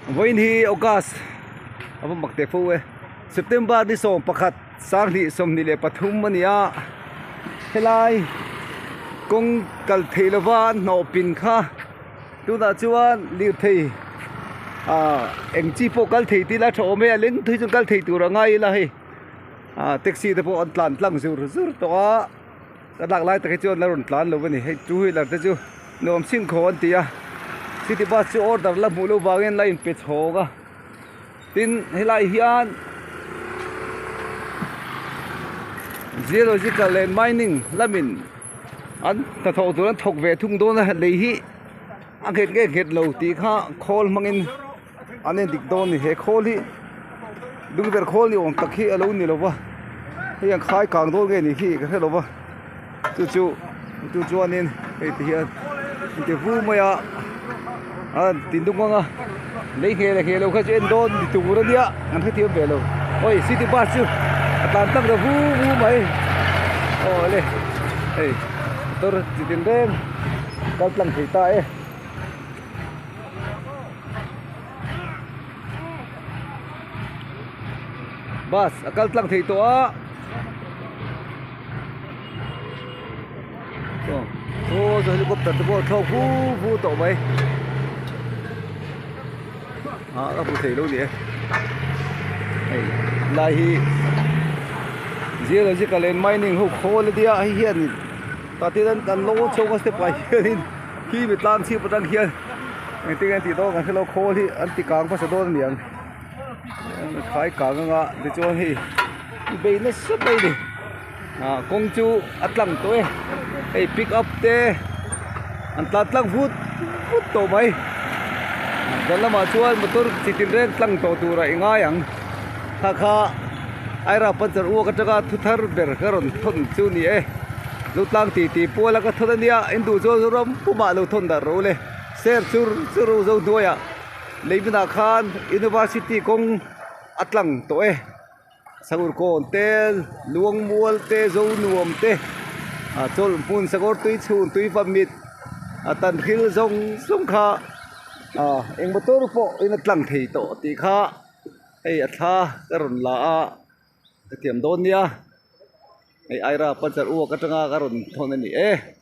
Vawiin hi August a va mak teh fo e September ni 11 2023 a ni a helai kawng kal theih lova hnawh pin kha tunah chuan lirthei ah eng chi pawh kal thei tih ila a tha awm e a leng thui chuan kal thei tur a ngai ila hei ah taxi te pawh an tlan tlang zur zur tawh a. Ka lak lai tak hi chuan la rawn tlan lo a ni hei two wheeler te chu nuam sin khaw an ti a city bus chu order la hmuh loh vangin la inpe chhawk a tin helai hian geological leh mining lamin an hnathawh tur an thawk ve thung dawn a lei hi a nghet nge nghet lo tih kha khawl hmangin an en dik dawn a ni he khawl hi dungber khawl ni awm tak hi a lo ni lo va hei an khai kang dawn nge ni hi ka hre lo va chu chu chu chuanin hei ti hian inti vu mai a a ti nung ang a lei ngheh leh ngheh lo kha chu en dawn ni tur a nia an hrethiam ve lo awi city bus chu a tlan tak ta vu vu mai aw le hei motor chi tin reng kal tlang thei ta e. Bus a kal tlang thei tawh a aw saw helicopter te pawh a thlawk vu vu tawh mai ah ka hmu thei lo ni e hei lai hi geological and mining ho khawl a nia hei hian tah te hian an lo chho a step ah hianin. Khi mi tlang chhip atang hian engtin nge an tih dawn kan hrelo khawl hi an ti kang hmasa dawn aniang khai kang anga tichuan hei bei nasa mai a ni ah kawng chu a tlang tawh e hei pick up te an tlan tlang vut vut tawh mai zan lamah chuan motor chi tin reng tlang tawh tur ah i ngai ang kha kha aira panchar uak atanga thu thar ber ka rawn thawn chu a ni e. Lu tlang ti ti pual a ka thawn a nia in duh chuan ram pumah lo thawn darh rawh u le ser chur chur u zo hnuaiah leiminah khan university kawng a tlang tawh e sangur kawn te luang mual te zo nuam te ah chawlh hmun sakawr tui chhun tui va mit a tan thil zawng zawng kha ah eng motor pawh in a tlang thei tawh tih kha hei a thla ka rawn la a ka thiam dawn nia. Hei aira panchar uak atanga ka rawn thawn a ni e.